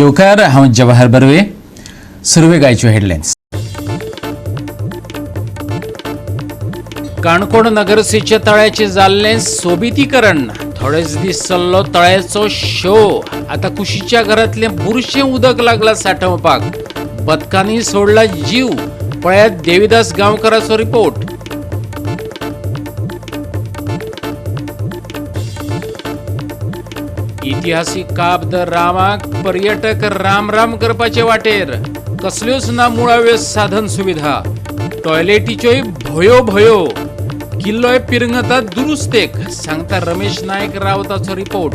येवकार. हांव जवाहर बर्वे. सुरवेक आयच्यो हेडलायन्स. काणकोण नगरसेच्या तळ्याचे जाल्लें सोबितीकरण. थोडेच दीस चल्लो तळ्याचो शो. आता कुशीच्या घरातलें बुरशें उदक लागला साठोवपाक. बदकांनी सोडला जीव. पळयात देविदास गांवकाराचो रिपोर्ट. इतिहासीक काब the रामाक पर्यटक राम राम करपाचे वाटेर. कसल्योच ना मुळाव्यो साधन सुविधा. टॉयलेटीच्योय भोयो भोयो. किल्लोय पिरंगता दुरुस्तेक, सांगता रमेश नायक रावताचो रिपोर्ट.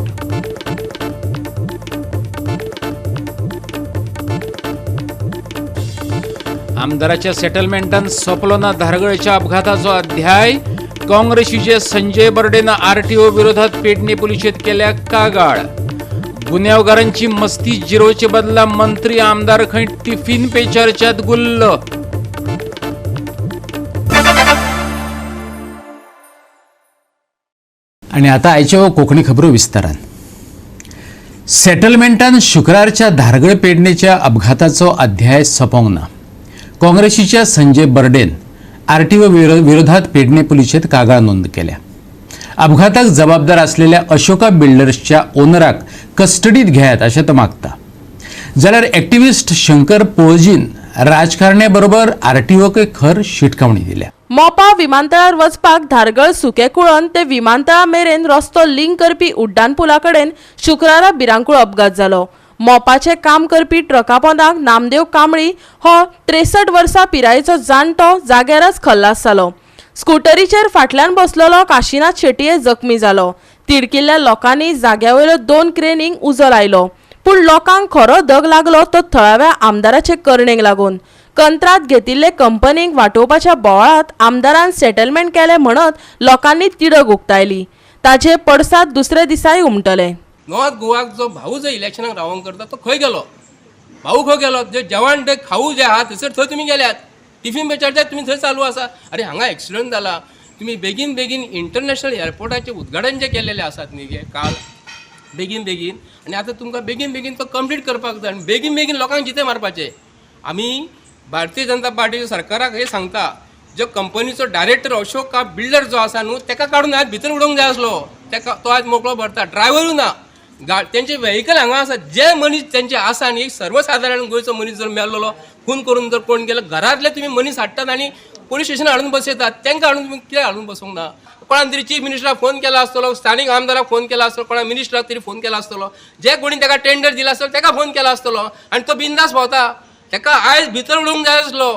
आमदाराच्या सेटलमेंटान सोंपलो ना धारगळच्या अपघाताचो अध्याय. काँग्रेसीचे संजय बर्डेनं आरटीओ विरोधात पेडणे पोलिशेत केल्या कागाळ. गुन्यांवगारांची मस्ती जिरोचे बदला मंत्री आमदार खंय टिफिन पे चर्चात गुल्ल. आणि आता आयच्यो कोंकणी खबरो विस्तारान. सेटलमेंटान शुक्रारच्या धारगळ पेडणेच्या अपघाताचो अध्याय सोंपोंक ना. काँग्रेसीच्या संजय बर्डेन आरटीओ विरोधात पेडणे पुलिशेत कागाळ नोंद केल्या. अपघाताक जबाबदार असलेल्या अशोका बिल्डर्सच्या ओनराक कस्टडीत घेयात अशें तो मागता. जाल्यार एक्टिविस्ट शंकर पोळजीन राजकारण्या बरोबर आरटीओक खर शिटकावणी दिल्या. मोपा विमानतळार वचपाक धारगळ सुकेकुळण ते विमानतळा मेरेन रस्तो लिंक करपी उड्डाण पुला कडेन शुक्रारा भिरांकूळ अपघात जालो. मोपाचें काम करपी ट्रका पोंदाक नामदेव कांबळी हो 63 वर्सां पिरायेचो जाणटो जाग्यारच खल्लास जालो. स्कुटरीचेर फाटल्यान बसलेलो काशीनाथ शेटये जखमी जालो. तिडकिल्ल्या लोकांनी जाग्या वयलो 2 क्रेनींक उजो लायलो. पूण लोकांक खरो धग लागलो तो थळाव्या आमदाराचे करणेक लागून. कंत्राट घेतिल्ले कंपनीक वाटोवपाच्या बोवाळांत आमदारान सेटलमेंट केलें म्हणत लोकांनी तिडक उक्तायली. ताचे पडसाद दुसऱ्या दिसाय उमटले. नॉर्थ गोवाक जो भाऊ जो इलेक्शनाक रावोंक करता तो खंय गेलो? भाऊ खंय गेलो? जे जेवण ते खाऊ जे आहा थंयसर थंय तुमी गेल्यात. टिफीन पे चर्चा तुमी थंय चालू आसा. अरे हांगा एक्सिडंट जाला, तुमी बेगीन बेगीन इंटरनॅशनल एअरपोर्टाचें उद्घाटन जे केलेलें आसात न्ही गे काल बेगीन बेगीन, आनी आतां तुमकां बेगीन बेगीन तो कंप्लीट करपाक जाय आनी बेगीन बेगीन लोकांक जिते मारपाचे. आमी भारतीय जनता पार्टीच्या सरकाराक हें सांगता, जो कंपनीचो डायरेक्टर अशोक का बिल्डर जो आसा न्हू तेका काडून आयज भितर उडोवंक जाय आसलो. तेका तो आयज मोकळो भरता, ड्रायव्हरूय ना, तेंचे व्हेकल हांगा आसा. जे मनीस तेंचे आसा न्ही, सर्वसादारण गोंयचो मनीस जर मेल्लो, खून करून जर कोण गेलो, घरांतले तुमी मनीस हाडटात आनी पोलीस स्टेशनार हाडून बसयतात. तेंकां हाडून तुमी कित्याक हाडून बसोवंक ना? कोणान तरी चीफ मिनिस्टराक फोन केला आसतलो, स्थानीक आमदाराक फोन केला आसतलो, कोणा मिनिस्टराक तरी फोन केला आसतलो, जे कोणी तेका टेंडर दिला आसतलो तेका फोन केला आसतलो आनी तो बिंदास भोंवता. तेका आयज भितर उडोवंक जाय आसलो.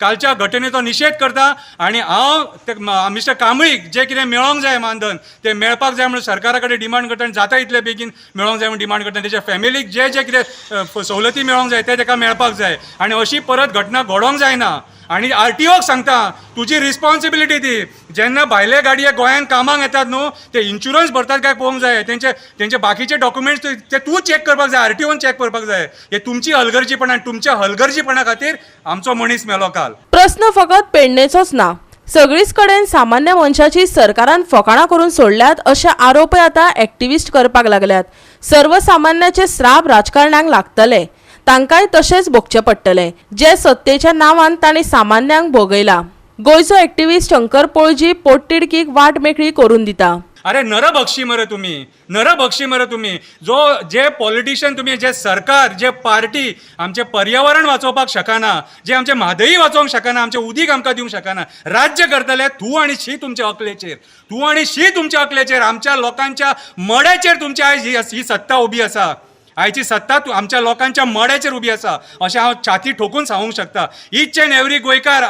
कालच्या घटनेचो निशेध करता आनी हांव मिस्टर कांबळीक जे कितें मेळोंक जाय मानधन ते मेळपाक जाय म्हणून सरकारा कडेन डिमांड करता आनी जाता इतले बेगीन मेळोंक जाय म्हणून डिमांड करता. तेच्या फॅमिलीक जे जे कितें सवलती मेळोंक जाय ते तेका मेळपाक जाय आनी अशी परत घटना घडोवंक जायना. आनी आरटीओक सांगता, तुजी रिस्पॉन्सिबिलिटी ती, जेन्ना भायले गाडये गोंयांत कामाक येतात न्हू ते इन्शुरन्स भरतात काय पळोवंक जाय, तेंचे तेंचे बाकीचे डॉक्युमेंट्स ते तूं चॅक करपाक जाय, आरटीओन चॅक करपाक जाय. हे तुमची हलगर्जीपणा आनी तुमच्या हलगर्जीपणा खातीर आमचो मनीस मेलो काल. प्रस्न फकत पेडणेचोच ना, सगळीच कडेन सामान्य मनशाची सरकारान फकाणां करून सोडल्यात अशे आरोपय आतां एक्टिविस्ट करपाक लागल्यात. सर्वसामान्याचे स्राप राजकारण्यांक लागतले, तांकांय तशेंच भोगचें पडटलें जे सत्तेच्या नांवान तांणी सामान्यांक भोगयला. गोंयचो एक्टिविस्ट शंकर पोळजी पोटतिडकीक वाट मेकळी करून दिता. अरे नरभक्षी मरे तुम्ही, नरभक्षी मरे तुम्ही. जो जे पॉलिटिशियन तुम्ही, जे सरकार, जे पार्टी आमचें पर्यावरण वाचोवपाक शकना, जे आमचें म्हादई वाचोवंक शकना, आमचें उदीक आमकां दिवंक शकना, राज्य करतले तूं आनी शी तुमच्या अकलेचेर, तूं आनी शी तुमच्या अकलेचेर. आमच्या लोकांच्या मड्याचेर तुमची आयज ही सत्ता उबी आसा. आयची सत्ता तूं आमच्या लोकांच्या मड्याचेर उबी आसा अशें हांव छाती ठोकून सांगूंक शकता. इच एंड एवरी गोंयकार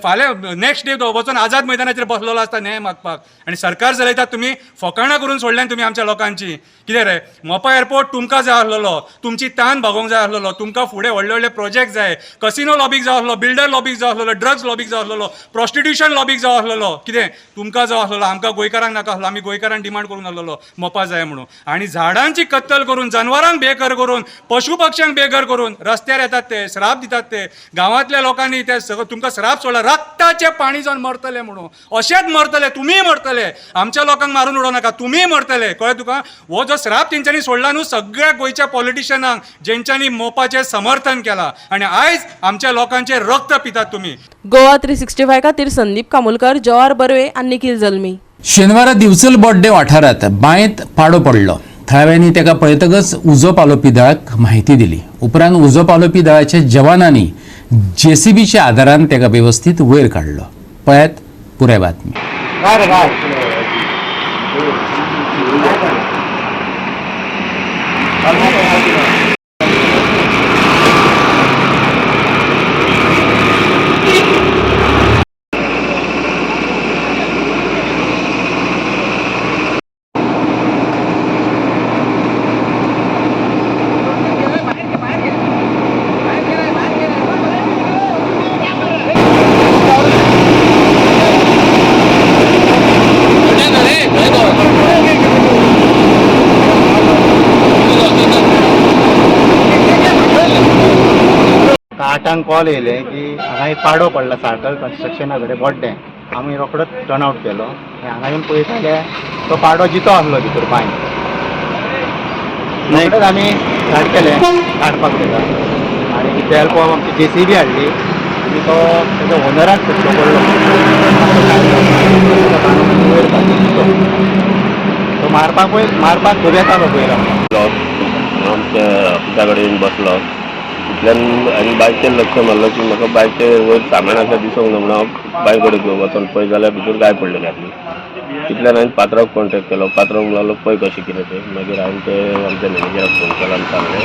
फाल्यां नेक्स्ट डे वचून आझाद मैदानाचेर बसलेलो आसता न्याय मागपाक. आनी सरकार चलयतात तुमी, फकाणां करून सोडल्यान तुमी आमच्या लोकांची. कितें रे, मोपा एअरपोर्ट तुमकां जाय आसलेलो, तुमची तान भागोवंक जाय आसलेलो, तुमकां फुडें व्हडले व्हडले प्रोजेक्ट जाय, कसिनो लॉबीक जाय आसलो, बिल्डर लॉबीक जाय आसलेलो, ड्रग्स लॉबीक जाय आसलेलो, प्रोस्टिट्युशन लॉबीक जाय आसलेलो. कितें तुमकां जाय आसलेलो, आमकां गोंयकारांक नाका आसलो. आमी गोंयकारांक डिमांड करूंक आसलेलो मोपा जाय म्हणून. आनी झाडांची कत्तल करून, जनवरांक लोकांक बेघर करून, पशु पक्ष्यांक बेघर करून रस्त्यार येतात ते, श्राप दितात ते. गांवांतल्या लोकांनी ते सगळं तुमकां श्राप सोडला, रक्ताचें पाणी जावन मरतले म्हणून. अशेंच मरतले, तुमीय मरतले. आमच्या लोकांक मारून उडोवं नाका, तुमीय मरतले. कळ्ळें तुका? हो जो श्राप तेंच्यांनी सोडला न्हू सगळ्या गोंयच्या पॉलिटिशनांक जेंच्यांनी मोपाचें समर्थन केलां, आनी आयज आमच्या लोकांचें रक्त पितात तुमी. गोवा 365 खातीर संदीप कामुलकर, जवाहर बर्वे आनी निखिल जल्मी. शेनवारा दिवचल बोड्डे वाठारांत बांयत पाडो पडलो. थळाव्यांनी ताका पळयतकच उजो पालोवपी दळाक म्हायती दिली. उपरांत उजो पालोवपी दळाच्या जवानांनी जेसीबीच्या आदारान ताका वेवस्थीत वयर काडलो. पळयात पुराय बातमी. आठांक कॉल येयले की हांगा एक पाडो पडला साळकर कन्स्ट्रक्शना कडेन बोड्डें. आमी रोखडोच टर्न आवट केलो आनी हांगा येवन पळयता जाल्यार तो पाडो जितो आसलो भितर बांयन. रोखडेच आमी स्टार्ट केलें काडपाक ताका आनी विथ हेल्प ऑफ आमची जे सी बी हाडली आनी तो तेच्या ओनराक सोदचो पडलो. ताका काडून वयर काडलो जितो. तो मारपाक पळय मारपाक धरून येतालो पयर आमकां. आमच्या ऑफिसा कडेन बसलो इतल्यान आनी बायचेर लक्ष मारलो की म्हाका बायचे वयर सामान आसा दिसूंक ना म्हणून हांव बांय कडेन वचोन पळय जाल्यार भितर गाय पडलेली आसली. तितल्यान हांवें पात्रांवाक कॉन्टेक्ट केलो. पात्रांव म्हणूंक लागलो पळय कशें कितें तें. मागीर हांवें ते आमच्या मॅनेजराक फोन केलो आनी सांगलें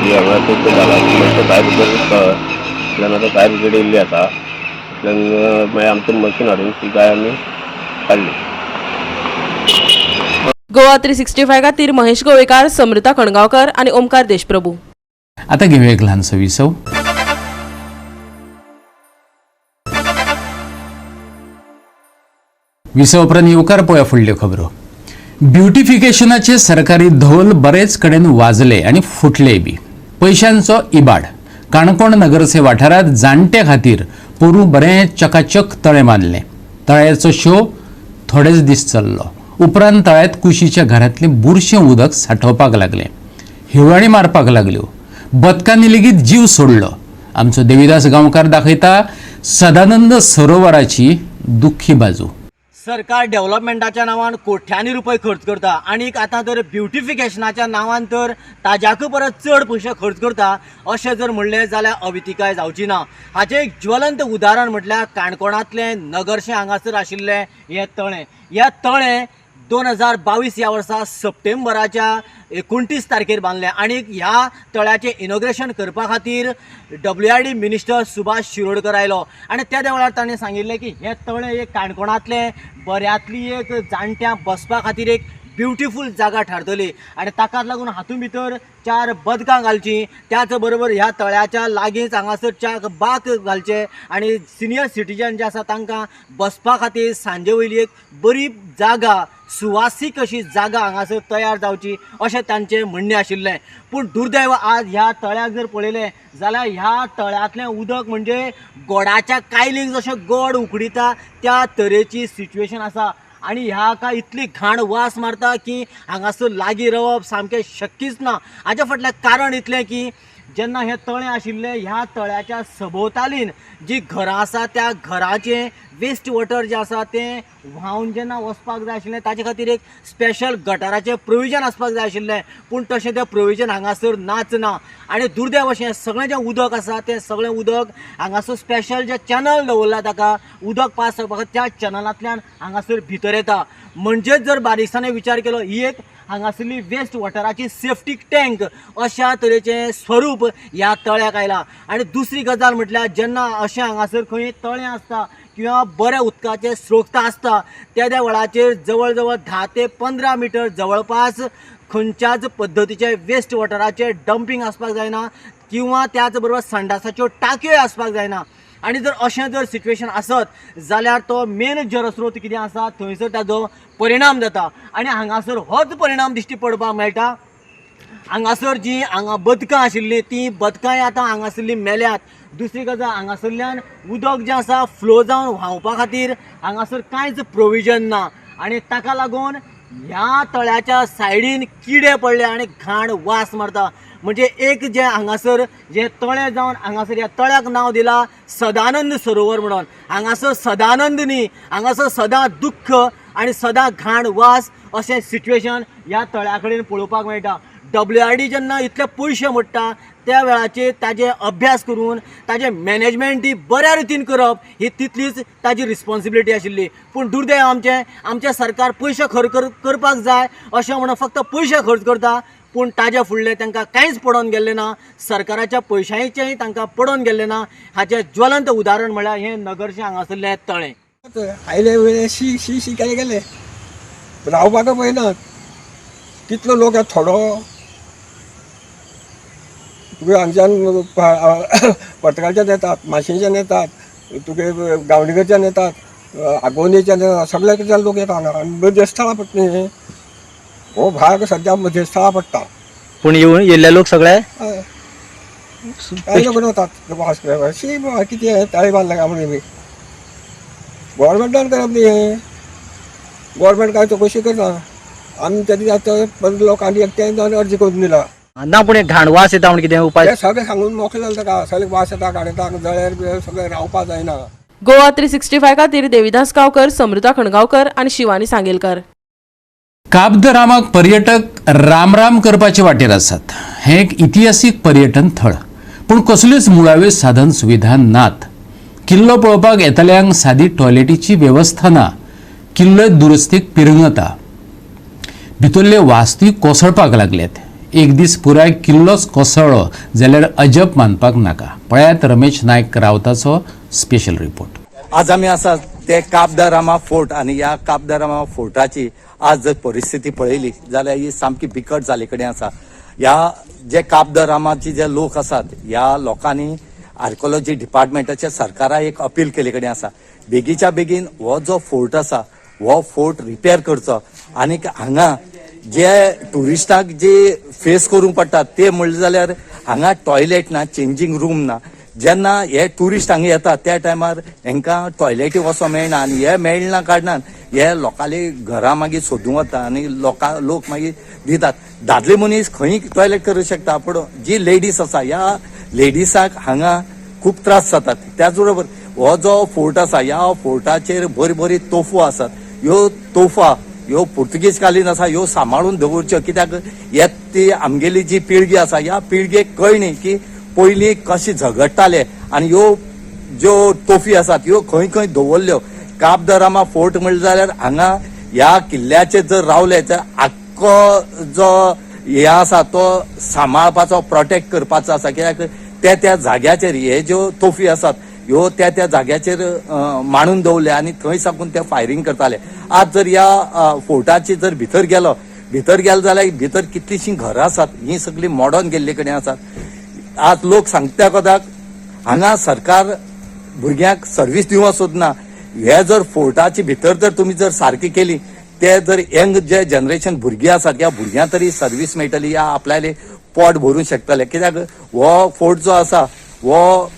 की हांगा तशें जालां, मातशें फायर ब्रिगेड इतल्यान आतां फायर ब्रिगेड येयल्ली आसा. इतल्यान मागीर आमचें मशीन हाडून ती गाय आमी काडली. गोवा 365 खातीर महेश गोवेकार, समृता खणगांवकर आनी ओमकार देशप्रभू. आता घेऊया एक ल्हानसो विसव. विसव उपरांत येवकार पळोवया फुडल्यो खबरो. ब्युटिफिकेशनाचे सरकारी धोल बरेच कडेन वाजले आनी फुटलेय बी. पयशांचो इबाड. काणकोण नगरसे वाठारांत जाणट्या खातीर पोरूं बरें चकाचक तळें बांदलें. तळ्याचो शो थोडेच दीस चल्लो. उपरांत तळ्यांत कुशीच्या घरांतलें बुरशें उदक सांठोवपाक लागलें. हिवळाणी मारपाक लागल्यो. बदकांनी लेगीत जीव सोडलो. आमचो देविदास गांवकार दाखयता सदानंद सरोवराची दुख्खी बाजू. सरकार डेव्हलपमेंटाच्या नांवान कोट्यांनी रुपये खर्च करता आनी आतां तर ब्युटिफिकेशनाच्या नांवान तर ताज्याकूय परत चड पयशे खर्च करता अशें जर म्हणलें जाल्यार अवितिकाय जावची ना. हाचें एक ज्वलंत उदाहरण म्हटल्यार काणकोणांतलें नगरशें हांगासर आशिल्लें हें तळें. हें तळें 2022 ह्या वर्सा सप्टेंबराच्या 29 तारखेर बांदलें आनी ह्या तळ्याचें इनॉग्रेशन करपा खातीर WRD minister Subhash Shirodkar आयलो आनी त्या वेळार ताणें सांगिल्लें की हें तळें एक काणकोणांतलें बऱ्यांतली एक जाणट्यां बसपा खातीर एक ब्युटिफूल जागा थारतली आनी ताकाच लागून हातूंत भितर 4 बदकां घालचीं, त्याच बरोबर ह्या तळ्याच्या लागींच हांगासर 4 बाक घालचे आनी सिनियर सिटीजन जे आसा तांकां बसपा खातीर सांजे वयली एक बरी जागा, सुवासीक अशी जागा हांगासर तयार जावची अशें तांचें म्हणणें आशिल्लें. पूण दुर्दैव आज ह्या तळ्याक जर पळयलें जाल्यार ह्या तळ्यांतलें उदक म्हणजे गोडाच्या कायलीक जशें गोड उकडीता त्या तरेची सिच्युएशन आसा आनी ह्या का इतली घाण वास मारता की हांगासर लागीं रावप सामकें शक्यच ना. हाच्या फाटलें कारण इतलें की जेन्ना हें तळें आशिल्लें ह्या तळ्याच्या सभोवतालीन जी घरां आसा त्या घराचें वेस्ट वॉटर जें आसा तें व्हांवन जेन्ना वचपाक जाय आशिल्लें ताचे खातीर एक स्पेशल गटाराचें प्रोविजन आसपाक जाय आशिल्लें, पूण तशें तें प्रोविजन हांगासर नाच ना. आनी दुर्दैव अशें सगळें जें उदक आसा तें सगळें उदक हांगासर स्पेशल जें चॅनल दवरलां ताका उदक पास जावपाक त्या चॅनलांतल्यान हांगासर भितर येता. म्हणजेच जर बारीकसाणें विचार केलो ही एक हांगासरली वेस्ट वॉटराची सेफ्टीक टँक अशा तरेचें स्वरूप ह्या तळ्याक आयलां. आनी दुसरी गजाल म्हटल्यार जेन्ना अशें हांगासर खंय तळें आसता किंवा बऱ्या उदकाचे स्रोत आसता त्या वेळाचेर जवळ जवळ 10 ते 15 मिटर जवळपास खंयच्याच पद्दतीचे वेस्ट वॉटराचे डंपींग आसपाक जायना किंवा त्याच बरोबर संडासाच्यो टाकयोय आसपाक जायना. आनी जर अशें जर सिच्युएशन आसत जाल्यार तो मेन जलस्रोत कितें आसा थंयसर ताजो परिणाम जाता आनी हांगासर होच परिणाम दिश्टी पडपाक मेळटा. हांगासर जी हांगा बदकां आशिल्लीं ती बदकांय आतां हांगासरलीं मेल्यात. दुसरी गजाल, हांगासरल्यान उदक जें आसा फ्लो जावन व्हांवपा खातीर हांगासर कांयच प्रोविजन ना आनी ताका लागून ह्या तळ्याच्या सायडीन किडे पडले आनी घाण वास मारता. म्हणजे एक जें हांगासर जें तळें जावन हांगासर ह्या तळ्याक नांव दिलां सदानंद सरोवर म्हणून. हांगासर सदानंद न्ही, हांगासर सदां दुख्ख आनी सदां घाण वास अशें सिट्युएशन ह्या तळ्या कडेन पळोवपाक मेळटा. WRD जेन्ना इतले पयशे मोडटा त्या वेळाचेर ताजे अभ्यास करून ताजें मॅनेजमेंटय बऱ्या रितीन करप ही तितलीच ताजी रिस्पॉन्सिबिलिटी आशिल्ली. पूण दुर्दैव आमचें, आमचें सरकार पयशे खर्च करपाक जाय अशें म्हणून फक्त पयशे खर्च करता, पूण ताज्या फुडलें तांकां कांयच पडोन गेल्लें ना. सरकाराच्या पयशांचेंय तांकां पडोन गेल्लें ना. हाचें ज्वलंत उदाहरण म्हळ्यार हें नगरशें हांगासरलें तळें. आयले वयले शी शी शी केले गेले रावपाक पळयनात. कितलो लोक थोडो तुगे हांगच्यान पर्तगाळच्यान येतात, माशेंच्यान येतात, तुगे गावणेकरच्यान येतात, आगोंदेच्यान येतात, सगळ्या कडच्यान लोक येता हांगा. आनी मध्यस्थळां पडटा न्ही, हो भाग सद्या मध्यस्थळां पडटा. पूण येवन येयल्ले लोक सगळे कांय लोक वतात वास शी कितें तळें बांदलें काय म्हणून गोवोरमेंटान करप न्ही हें. गोवोरमेंट काय चवकशी करना. आमी त्या दिसा आतां लोकांनी एकट्यान अर्ज करून दिला ना, पूण घाण वास येता म्हण कितें उपाय? ते सगळें सांगून मोकळें जालें ताका. सगळें वास येता, घाण येता, जळ्यार बिळ्यार सगळें रावपाक जायना. गोवा 365 खातीर देविदास गांवकर, समृता खणगांवकर आनी शिवानी सांगेलकर. काब the रामाक पर्यटक रामराम करपाचे वाटेर आसात. हें एक इतिहासीक पर्यटन थळ, पूण कसल्योच मुळाव्यो साधन सुविधा नात. किल्लो पळोवपाक येतल्यांक सादी टॉयलेटीची वेवस्था ना. किल्लो दुरुस्तीक पिरंगता. भितरल्यो वास्तूय कोसळपाक लागल्यात. एक दीस पुराय किल्लोच कोसळ्ळो जाल्यार अजब मानपाक नाका. पळयात रमेश नायक रावताचो स्पेशल रिपोर्ट. आज आमी आसा ते काब the Rama fort आनी ह्या काब the Rama फोर्टाची आज जर परिस्थिती पळयली जाल्यार ही सामकी बिकट जाल्ले कडेन आसा. ह्या जे काब the रामाचे जे लोक आसात ह्या लोकांनी आर्किओलॉजी डिपार्टमेंटाच्या सरकाराक एक अपील केल्ले कडेन आसा, बेगीच्या बेगीन हो जो फोर्ट आसा हो फोर्ट रिपेर करचो आनीक हांगा जे ट्युरिस्टांक जे फेस करूंक पडटा ते म्हणले जाल्यार हांगा टॉयलेट ना, चेंजींग रूम ना. जेन्ना हे ट्युरिस्ट हांगा येतात त्या टायमार हेंकां टॉयलेटी वचोंक मेळना आनी हे मेळना कारणान हे लोकांले घरां मागीर सोदूंक वता आनी लोक मागीर दितात. दादले मनीस खंय टॉयलेट करूंक शकता, पूण जी लेडीज आसा ह्या लेडिसांक हांगा खूब त्रास जातात. त्याच बरोबर हो जो फोर्ट आसा ह्या फोर्टाचेर बरी बरी तोफो आसात. ह्यो तोफा ह्यो पुर्तुगीज कालीन आसा, ह्यो सांबाळून दवरच्यो, कित्याक येत ती आमगेली जी पिळगी आसा ह्या पिळगेक कळणी की पयलीं कशें झगडटाले आनी ह्यो ज्यो तोफी आसात ह्यो खंय खंय दवरल्यो. काब the Rama fort म्हणलें जाल्यार हांगा ह्या किल्ल्याचेर जर रावले तर आख्खो जो हे आसा तो सांबाळपाचो, प्रोटेक्ट करपाचो आसा, कित्याक त्या त्या जाग्याचेर हे ज्यो तोफी आसात ह्यो त्या त्या जाग्याचेर मांडून दवरले आनी थंय साकून ते फायरींग करताले. आज जर ह्या फोर्टाची जर भितर गेलो, भितर गेलो जाल्यार भितर कितलींशीं घरां आसात हीं सगळीं मोडोन गेल्ले कडेन आसात. आज लोक सांगता कोताक हांगा सरकार भुरग्यांक सर्वीस दिवंक सोदना. हे जर फोर्टाची भितर जर तुमी जर सारकी केली ते जर यंग जे जनरेशन भुरगीं आसात ह्या भुरग्यांक तरी सर्वीस मेळटली, या आपल्याले पोट भरूंक शकतले. कित्याक हो फोर्ट जो आसा हो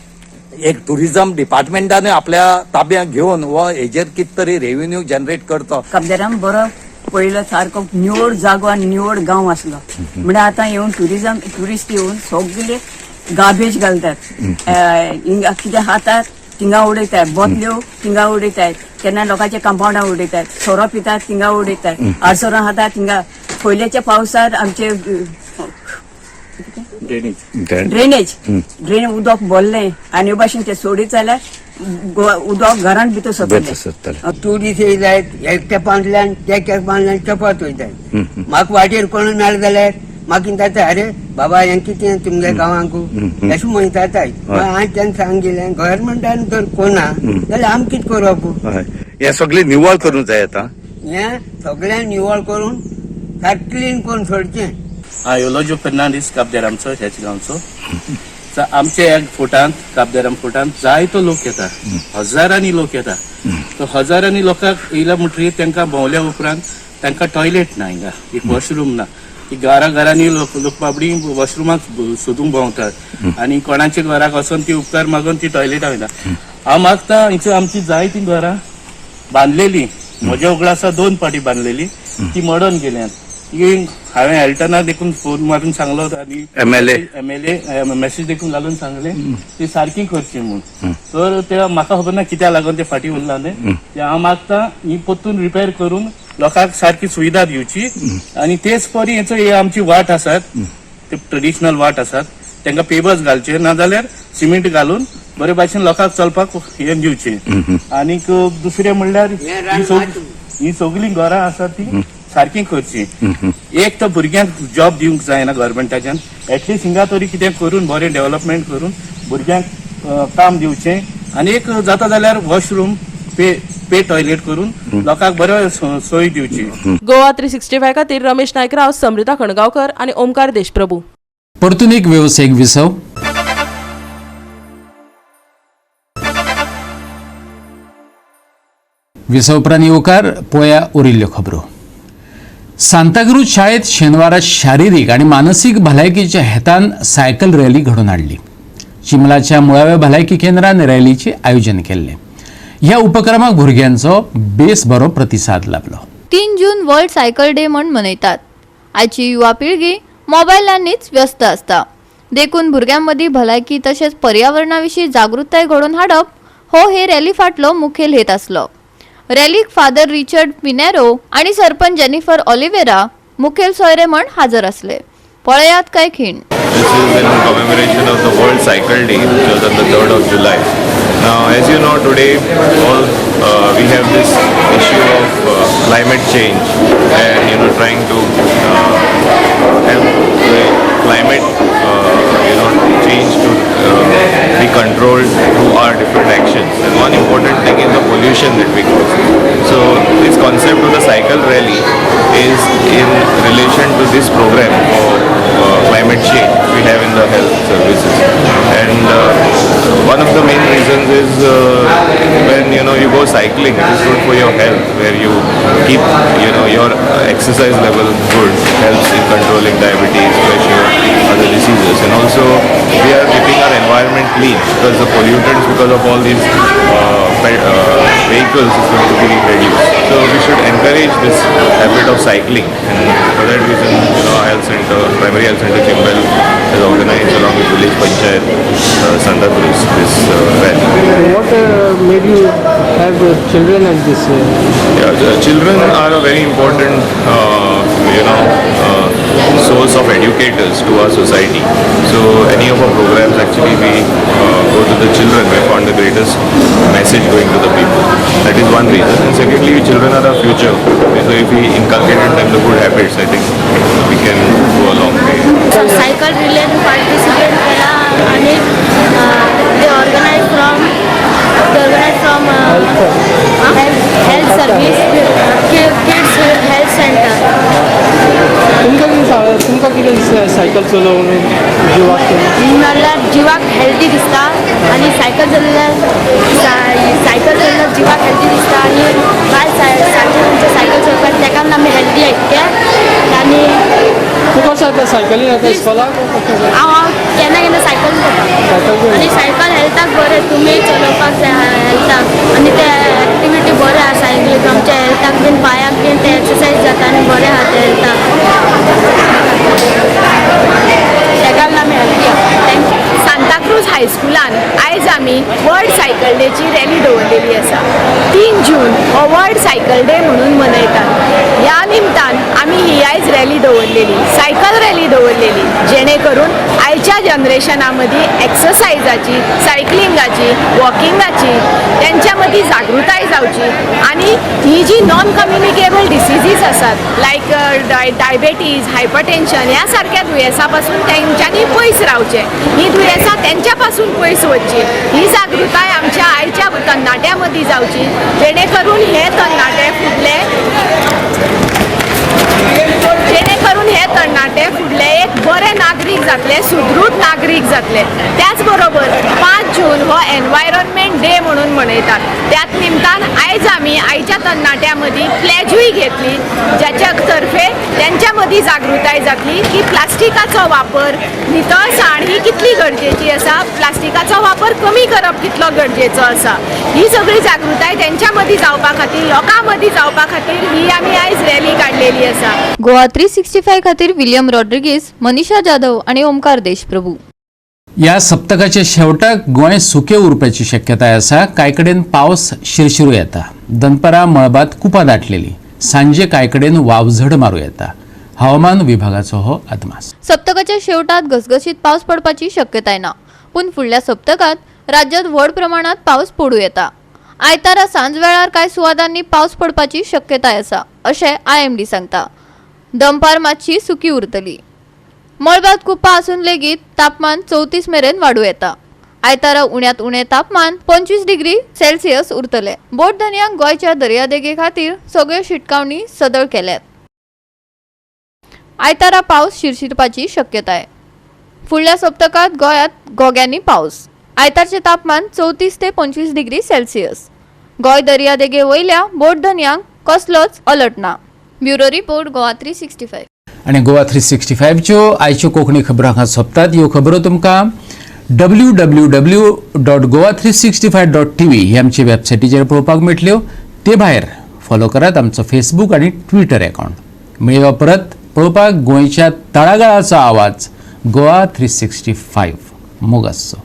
एक टुरिझम डिपार्टमेंटान आपल्या ताब्यांत घेवन हो हेजेर कितें तरी रेव्हेन्यू जनरेट करतो. काब the Ram बरो पयलो सारको निवड जागो आनी निवड गांव आसलो, म्हळ्यार आतां येवन टुरिझम ट्युरिस्ट येवन सगळे गार्बेज घालतात, हिंगा कितें खातात थिंगा उडयतात, बोतल्यो थिंगा उडयतात, केन्ना लोकांच्या कंपाउंडार उडयतात, सोरो पितात थिंगा उडयतात, आडसरां खातात थिंगा. पयल्याच्या पावसार आमचे ड्रेनेज ड्रेन उदक भरलें आनी भाशेन ते सोडीत जाल्यार उदक घरांत भितर सरतलें. टुरिस्ट येयल्यात एक तेंपांतल्यान त्या तेंपांतल्यान चपत वयतात. म्हाका वाटेर कोण मेळ्ळो जाल्यार म्हाका कितें, अरे बाबा हें कितें तुमगे गांवांकू अशें म्हणटात. हांवें तेन्ना सांगिल्लें गव्हर्मेंटान जर कोना जाल्यार आमी कितें करप? हें सगळें निवळ करूंक जाय आतां, हें सगळें निवळ करून सारकें क्लीन करून सोडचें. हांव योलोजो फेर्नांडीस, काब the रामचो, ह्याच गांवचो. आमच्या ह्या फोर्टांत, काब the Ram फोर्टांत जायतो लोक येता, हजारांनी लोक येता. तो हजारांनी लोकांक येयल्या म्हणटकीर तांकां भोंवल्या उपरांत तांकां टॉयलेट ना, हिंगा एक वॉशरूम ना. की घरा घरांनी लोक लोक बाबडी वॉशरुमाक सोदूंक भोंवतात आनी कोणाच्या घराक वचोन ती उपकार मागून ती टॉयलेटाक वयता. हांव मागता हिंगा आमची जायतीं घरां बांदलेली, म्हज्या उगडासा दोन पाटी बांदलेली, ती मोडोन गेल्यात. ती हांवें एल्टना देखून फोन मारून सांगलो आनी MLA. MLA message देखून घालून सांगले ती सारकी करची म्हूण. तर ते म्हाका खबर ना कित्याक लागून ते फाटीं उरला तें. ते हांव मागता ही परतून रिपेर करून लोकांक सारकी सुविधा दिवची. आनी तेच परी हेचो ही आमची वाट आसात, ते ट्रेडिशनल वाट आसात, तांकां पेपर्स घालचे, नाजाल्यार सिमेंट घालून बरे भाशेन लोकांक चलपाक हे दिवचे. आनीक दुसरें म्हणल्यार ही सगळीं घरां आसात ती सारकी करची. एक तर भुरग्यांक जॉब दिवंक जायना गव्हर्मेंटाच्यान, एटलिस्ट हिंगा तरी कितें करून बरें डेव्हलपमेंट करून भुरग्यांक काम दिवचें. आनी एक जाता जाल्यार वॉशरूम पे पे टॉयलेट करून लोकांक बरो सोय दिवची. गोवा 365 खातीर रमेश नायकराव, समृता खणगांवकर आनी ओमकार देशप्रभू. परतून एक वेवसायीक विसव. विसव उपरांत येवकार पोया उरिल्ल्यो खबरो. सांताक्रूज शाळेत शेनवारा शारिरीक आनी मानसीक भलायकीच्या हेतान सायकल रॅली घडोवन हाडली. चिमलाच्या मुळाव्या भलायकी केंद्रान रॅलीचें आयोजन केल्लें. ह्या उपक्रमाक भुरग्यांचो बेस बरो प्रतिसाद लाबलो. 3 जून वर्ल्ड सायकल डे म्हण मनयतात. आयची युवा पिळगी मोबायलांनीच व्यस्त आसता, देखून भुरग्यां मदीं भलायकी तशेंच पर्यावरणा विशीं जागृताय घडोवन हाडप हो हे रॅली फाटलो मुखेल हेत आसलो. रॅलीक फादर रिचर्ड पिनेरो आनी सरपंच जेनिफर ऑलिवेरा मुखेल सोयरे म्हण हाजर आसले. पळयात काय खीण. This is in commemoration of the World Cycle Day, which was on the 3rd of July. Now, as you know, today all we have this issue of climate change and trying to have the climate change to be controlled through our different actions. And one important thing is the pollution that we cause. So this concept of the cycle rally is in relation to this program for climate change we have in the health services. And one of the main reasons is when you go cycling, it is good for your health, where you keep your exercise level good, helps in controlling diabetes, pressure, other diseases. And also we are keeping our environment clean, because the pollutants, because of all these vehicles, is going to be reduced. So we should encourage this habit of cycling, and for that reason, our health center, primary health center Chimbel, has organized along with village panchayat Santacruz this rally. What made you have children at this? Yeah, the children are a very important, source of educators to our society. So any of our programs, actually, we go to the children. We found the greatest message going to the people. That is one reason. And secondly, children are our future. So if we inculcate in them the good habits, I think we can go a long way. So cycle relay participate केला आणि they organize from health service kids health center. तुमकां कितें दिसता cycle चलोवन जिवाक? म्हणल्यार जिवाक healthy दिसता आनी सायकल चलयल्यार जिवाक हेल्दी दिसता आनी बायल सारकें तुमचें सायकल चलोवपाक तेका आमी हेल्दी आयकते. आनी तूं कशें येता सायकलीन येता इस्कॉलाक? हांव केन्ना केन्ना सायकल करता आनी सायकल हेल्थाक बरें, तुमी चलोवपाक जाय हेल्थाक आनी ते एक्टिविटी बरें आसा सायकलीक, आमच्या हेल्थाक बीन पांयाक बीन ते एक्सरसायज जाता आनी बरें आहा ते हेल्थाक, तेका लागून आमी हेल्दी आहा. Thank you. Santacruz हायस्कुलान आयज आमी वर्ल्ड सायकल डेची रॅली दवरलेली आसा. 3 जून हो वर्ल्ड सायकल डे म्हणून मनयतात. ह्या निमतान आमी ही आयज रॅली दवरलेली, सायकल रॅली दवरलेली, जेणे करून आयच्या जनरेशना मदीं एक्सरसायजाची, सायकलिंगाची, वॉकिंगाची तेंच्या मदीं जागृताय जावची आनी ही जी नॉन कम्युनिकेबल डिसिजीस आसात लायक डायबेटीज, हायपरटेन्शन ह्या सारक्या दुयेंसां पासून तेंच्यांनी पयस रावचें, ही दुयेंसां तेंच्या पासून पयस वचची, ही जागृताय आमच्या आयच्या तरणाट्यां मदीं जावची, जेणे करून हे तरणाटे फुडले एक बरे नागरीक जातले, सुदृढ नागरीक जातले. त्याच बरोबर 5 जून हो एनवायरमेंट डे म्हणून मनयतात. त्याच निमतान आयज आयज आमी आयच्या तरणाट्यां मदीं प्लॅजूय घेतली, ज्याच्या तर्फे त्यांच्या मदीं जागृताय जातली की प्लास्टिकाचो वापर, नितळसाण ही कितली गरजेची आसा, प्लास्टिकाचो वापर कमी करप कितलो गरजेचो आसा. ही सगळी जागृताय त्यांच्या मदीं जावपा खातीर, लोकां मदीं जावपा खातीर ही आमी आयज रॅली काडलेली आसा. गोवा 365 खातीर विलियम रॉड्रिगीज, मनीषा जाधव आणि ओमकार देशप्रभू. ह्या सप्तकाच्या शेवटाक गोंय सुकें उरपाची शक्यताय आसा. कांय कडेन पावस शिरशिरू येता. दनपारां मळबांत कुपां दाटलेली. सांजे कांय कडेन वावझड मारूं येता. हवामान विभागाचो हो अदमास. सप्तकाच्या शेवटात घसघशीत पावस पडपाची शक्यताय ना, पूण फुडल्या सप्तकात राज्यात व्हड प्रमाणात पावस पडूं येता. आयतारा सांजवेळार कांय सुवातांनी पावस पडपाची शक्यताय आसा अशें IMD सांगता. दनपार मातशी सुकी उरतली. मळबात कुपां आसून लेगीत तापमान 34 मेरेन वाडूं येता. आयतारा उण्यांत उणें तापमान 25 डिग्री सेल्सियस उरतलें. बोटधनयांक गोंयच्या दर्यादेगे खातीर सगळ्यो शिटकावणी सदळ केल्यात. आयतारा पावस शिरशिरपाची शक्यताय. फुडल्या सप्तकात गोंयांत घोग्यांनी पावस. आयतारचें तापमान 34 ते 25 डिग्री सेल्सियस. गोंय दर्यादेगे वयल्या बोटधनयांक कसलोच अलर्ट ना. Bureau report, Goa 365. आनी गोवा 365च्यो आयच्यो कोंकणी खबरो हांगा सोंपतात. ह्यो खबरो तुमकां www.goa365.tv ही आमची वेबसायटीचेर पळोवपाक मेळटल्यो. ते भायर फॉलो करात आमचो फेसबूक आनी ट्विटर अकावंट. मेळया परत पळोवपाक गोंयच्या तळागाळाचो आवाज गोवा 365. मोग आसचो.